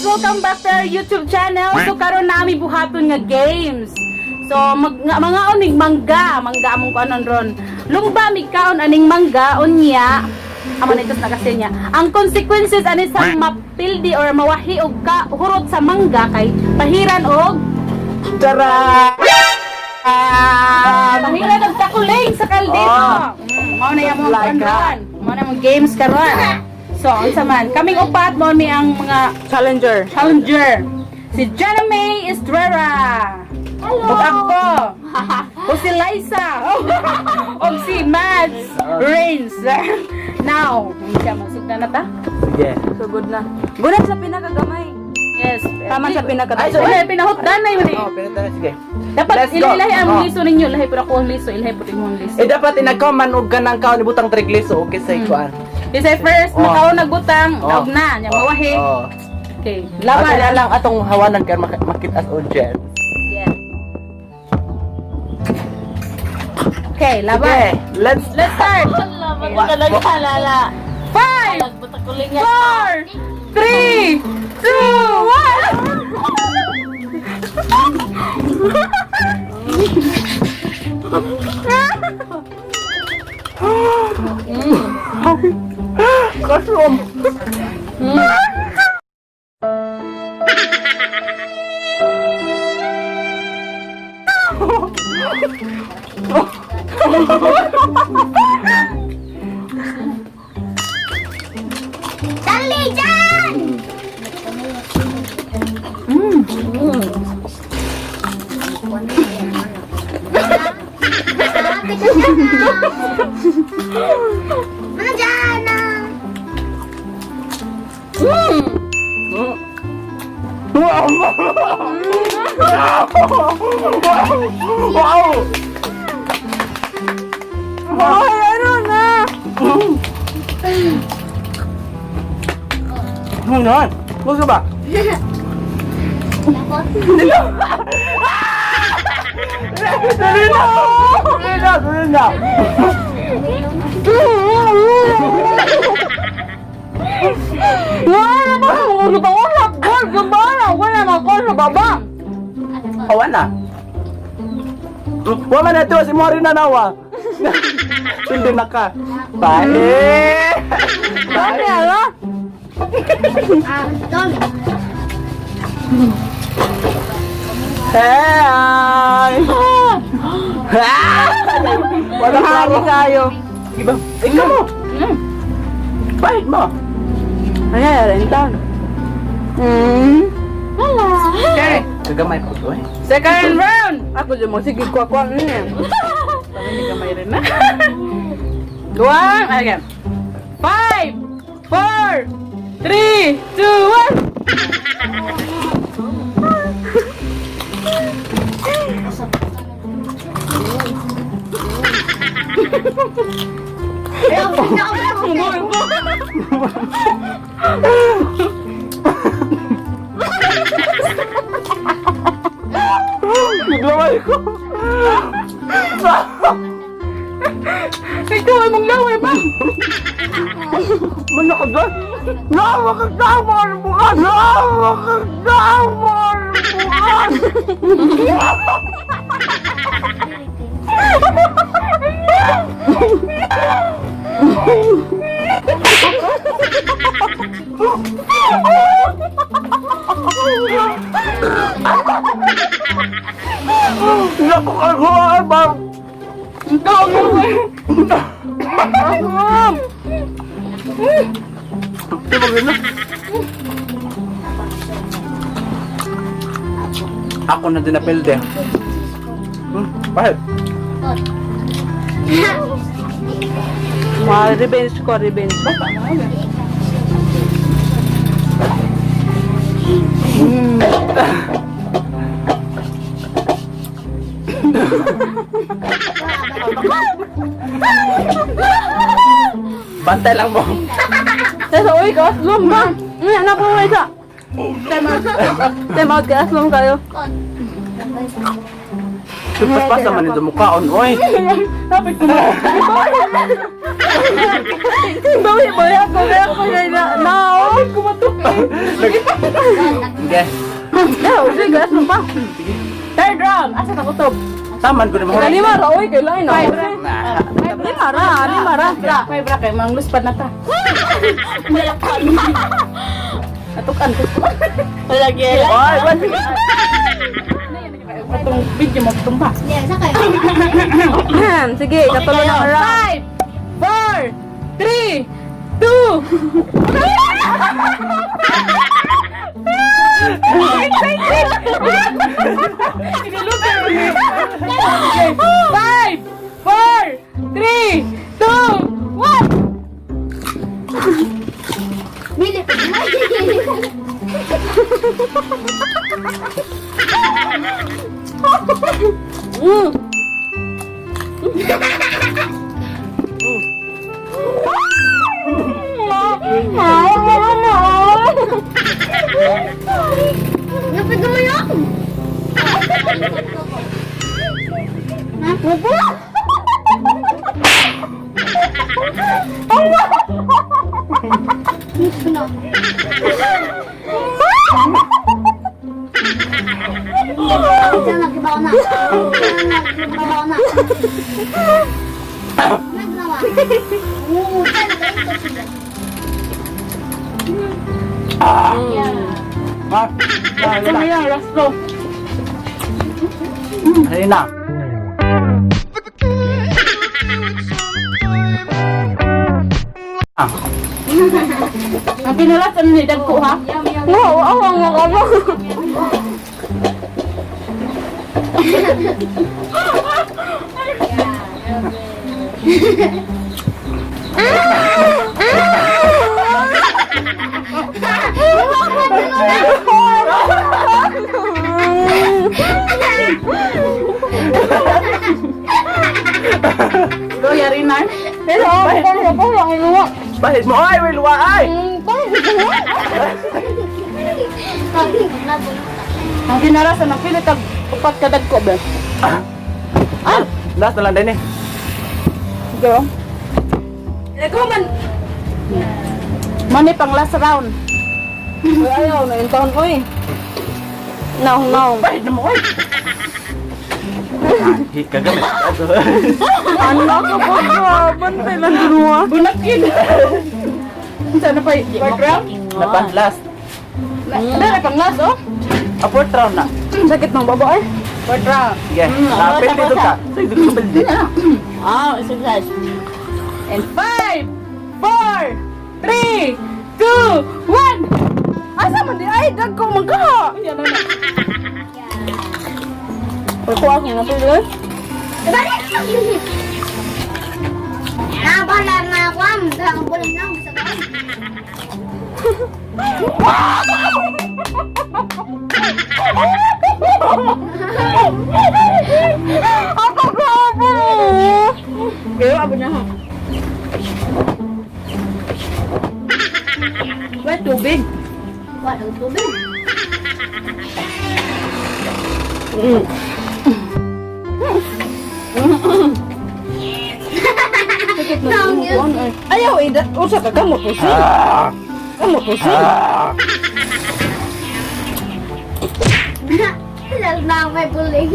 Welcome back to our YouTube channel. So karon nami buhaton nga games. So mag nga, mga unig mangga, mangga among kuanon ron. Lumba mig kaon aning mangga unya. Amo na na kasi niya. Ang consequences ani sa mapildi or mawahi og ka hurot sa mangga kay pahiran og Tara! Pahiran og takuling sa kaldero. Oh. Mao na yung Like kuan ron. Mao na yung games karon. So, unsa man, kaming upat mao mi ang mga Challenger. challenger. Si Jana May Estrera. Hello. Ug ako. O si Liza. O si Mads Rains. Now, siya magsugda na ta? Sige. Sugod na. Gulat sa pinakagamay. Yes. Tama sa pinakagamay. Ay, so, wala, pinahutdan na yun eh. Oh, pinatara, sige. Dapat Let's go. ilahi ang Oh. liso ninyo. Lahi po ako ang liso. Ilahi po ang liso. Eh dapat inagkaman og kanang kaon ibutang trigliso okay sa ikuan. Kasi first, Oh. makaon nagbutang, Oh. daog na, nya mawahi. Oh. Okay, Laban laban. na lang atong hawanan kay makita as audience. Yeah. Okay, laban. Okay, let's Let's start. Five, four, three, two, one. Kasom. Dali dyan! Ano dyan ah? Wow! Ay, ano na? Ano na? Gusto ba? Dali na! Dali na! Dali na! Wala ba? Ano ba? Wala. Goal, gabala. Wala na goal sa baba. Awa na. Wa man na ito, si Mori na nawa. Hindi na ka. Pahe! Dami, ala. Ah, Don. Hey! Wala Mahali klaro. kayo. Iba. Ikaw mo. Pahit mo. Ay, ay, taon. Okay, Kagamay ko to eh. second round. Ako dyan mo. Sige, kuha kuha. Hindi kamay rin na. One, again. Five, four, three, two, one. Naglaway ko. Ikaw ay mong laway, ma'am. Manakad ba? Namakagdama ang bukas! Namakagdama ang bukas! Naku, ba? Ikaw ang laway. Di ba gano'n? Ako na din napilde. Bakit? Mga revenge ko, revenge. Basta. Bantay lang mo. Tesa, uy, kaaslom ba? Ano po isa? Time out. Time out, kaaslom kayo. Paspas naman ito mukhaon, oy. Tapos ko na. Bawi, bawi ako. Kaya ako na now. Kumatok eh. Okay. No, sige, aslong pa. Third round. Asa ka kutob? Taman ko naman. Lima ra, oy, kay lain na. Five ra. Nah. Lima ra, lima ra. Five ra kay mangluspad na ta. Natukan ko. Wala gyud. Oy, what? Atong video mo tumba. Yeah, sa kayo. Sige, katulo na ka round. 5, 4, 3, 2. 5, 4, 3, 2, 1. Bili. Napag naman ako. Ano? Diyan, nagibaw na. Diyan, nagibaw na. Nagnawa. Oo, diyan, nakainto siya. Ah. Ah. Ano yan, Rastro? Ayun na. Ah. Ang pinulat, ano ni Dagko, ha? Wow, awang mga awang. Go, yari na. Pero, ako ako lang iluwa. Bahid mo ay, will wa ay. Ang kinarasan, ang pilit, ang upat ka dagko, ba? Ah, last na lang din eh. Go. Ikaw man. Money pang last round. Uy, ayaw, na yung taon ko eh. Naong, naong. Bahid mo ay. Ah, kagamit. Ano ka po ka? Bantay lang dalawa. Bunakin. Sana pa, fourth round? Napa, last. Dara pang last, oh. Ah, fourth round na. Sakit ng baba eh. Fourth round. Sige, lapit dito ka. Sige, dito ka balde. Ah, exercise. And 5, 4, 3, 2, 1. Asa man di ay dagko man ka. Yan na na. Uy, kuha niya na tuloy. Nabala na ako. Ang bulan na ako sa kaon. Ako grabe. Pero abo niya ha. Wait, tubig. Walang tubig. Nang yun. Ayaw eh, usa ka kamot usi. Ah. Kamot usi. Ah. Lalo na ako may buling.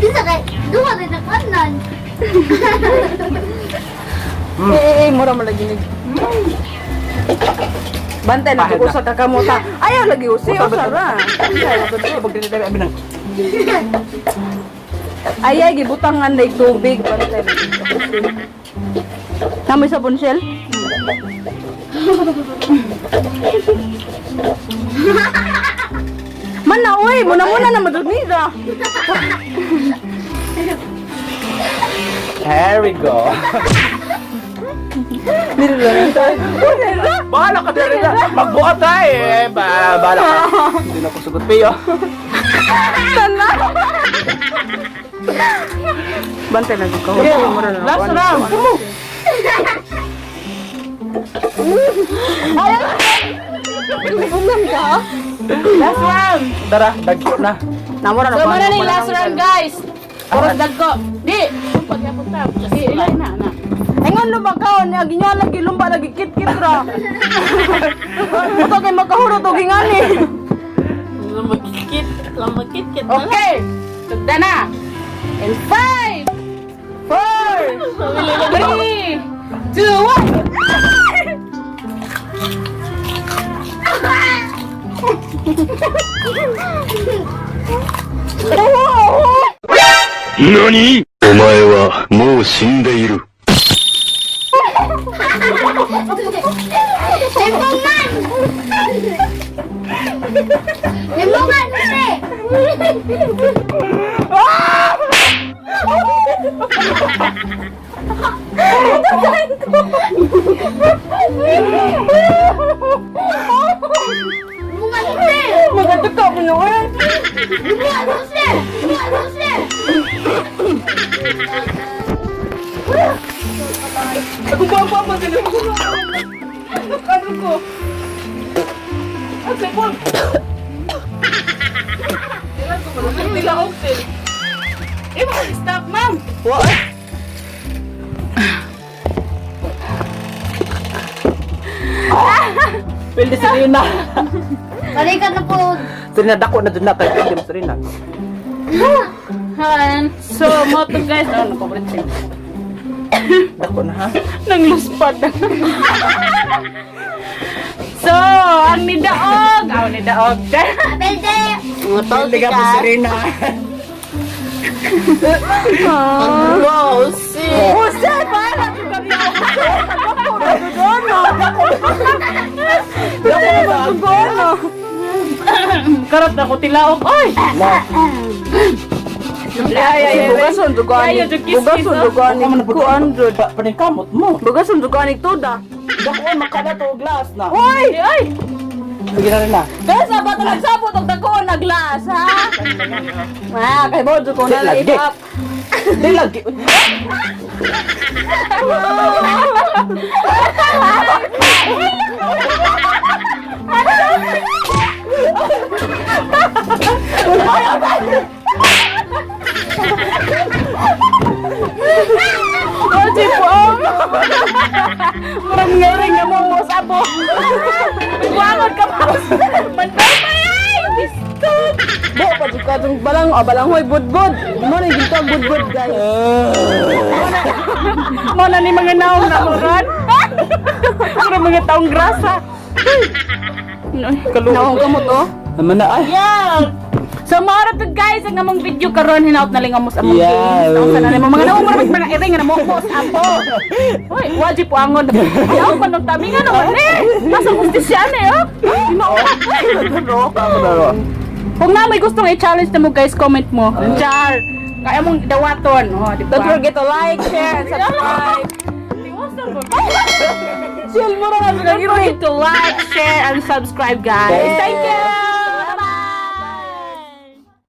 Kasi kay, duha rin ako nun. Eh, eh, mura man lagi ni. Bantay na Pahid usa ka kamota. Ayaw lagi usi, usa ra. Pag Ayay gibutangan day tubig bantay na usi. Namoy sabon shell? Man na oy, muna muna na madugniza. Here we go. Bahala ka din na. Magbuhat tayo eh. Bahala ka. Hindi na ako sugot piyo. Tala. Bantay na ko. Mura na. Last round. Bungan ka. Last round. Tara, dagko na. Namura na. So, muna na yung last round, guys. Puros dagko. Di, Lumba gyapon ta. Ilay na na. Ingon lumba kaon niya ginyo lagi lumba lagi kit-kit ra. Ito kay makahurot og ingani. Lumakit, lumakit-kit na. Okay. Tugda na. In 5, 4, 3, 2, 1. 何お前はもう死んでいる。 Limbungan! Limbungan, kasi! Limbungan, kasi! Magatuka mo na oy. Limbungan, kasi! Limbungan, kasi! Ako pa pa pa sila. Ano ko? Ate po. Tila oksil. Imo stop, ma'am. Wa. Pwede si Rina. Balikan na po. Si Rina, dako na dun na. Kaya pwede mo si Rina. Han. So, mo to guys. Oh, nakabarit siya. Dako na ha. Nangluspad. So, ang nidaog. Ang nidaog. Pwede! Pwede ka po si Rina. Wow, si. Jose, para ko kami. Ako na dugono. Dako na. Dugono. Karot na ko tilaok. Oy! Ay ay ay. Bugason dugani. Ayo, jud, kiss, Bugason kiss, oh. dugani. Kuan jud. Paningkamot mo. Bugason dugani tuda. Dako, makala to glass na. Uy! Ay! Sige na Rina. Kaya sa bato nagsabot og dako na glass, ha? Ah, kay bojo ko na Lagi. ipap. Di lagi. Oje po! Murang ngaring nga mo mo sabo. Buwangon ka pa. Manday pa ay! Bisto! Bo pa jud ka tong balang oh, balanghoy budbud. Mo na ginto ang budbud, guys. Mo na ni mga naong na mo ron. Murang mga taong grasa. Ay, kaluoy. Naong ka mo to? Naman na ay. Yeah. So maara to guys ang among video karon hinaut na lang amos among Yeah. games. Taong sa na mga naong murag mga iring nga mo mo sa apo. Hoy, wajib po angon. Ayaw pa nung tami nga naman eh. Nasa hustisya na eh. Oh. Ginoo. Kung na may gustong i-challenge na mo guys, comment mo. Char. Kaya mong dawaton. Oh, di ba? Don't forget to like, share, and subscribe. Tiwasan mo. Chill mo ra na Don't forget to like, share, and subscribe, guys. Thank you.